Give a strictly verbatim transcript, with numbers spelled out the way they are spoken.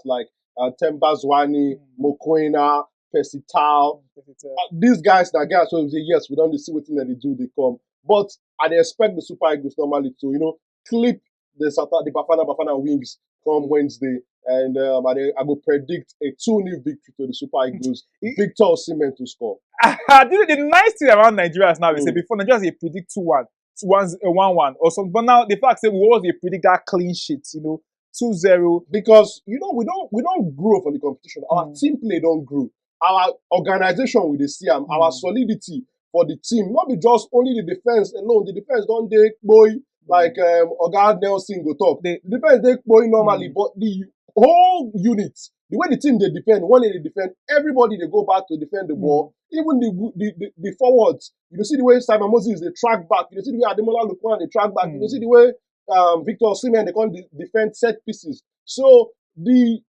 like uh, Temba Zwane, Mokoena, Percy Tau. Uh, these guys, that guys, so we say yes, we don't see what they do, they come. But I dey expect the Super Eagles normally to, you know, clip the Sata, the Bafana Bafana wings come Wednesday, and um, I, dey- I go predict a two nil victory to the Super Eagles. Victor Osimhen to score. the, the nice thing around Nigerians now is say Mm. before Nigerians they predict two one, one, uh, one one or something. But now the fact that we always they predict that clean sheet, you know, two zero. Because you know we don't we don't grow for the competition. Our Mm. team play don't grow. Our organization with the C M, our Mm. solidity for the team, not be just only the defense alone. The defense don't dey boy like um, Oga Nelson go talk. They- The defense dey boy normally, Mm. but the whole unit, the way the team they defend, when they defend, everybody they go back to defend the ball. Even the, the the the forwards, you see the way Simon Moses they track back. You see the way Ademola Lookman they track back. You Mm. see the way um, Victor Osimhen they can de- defend set pieces. So the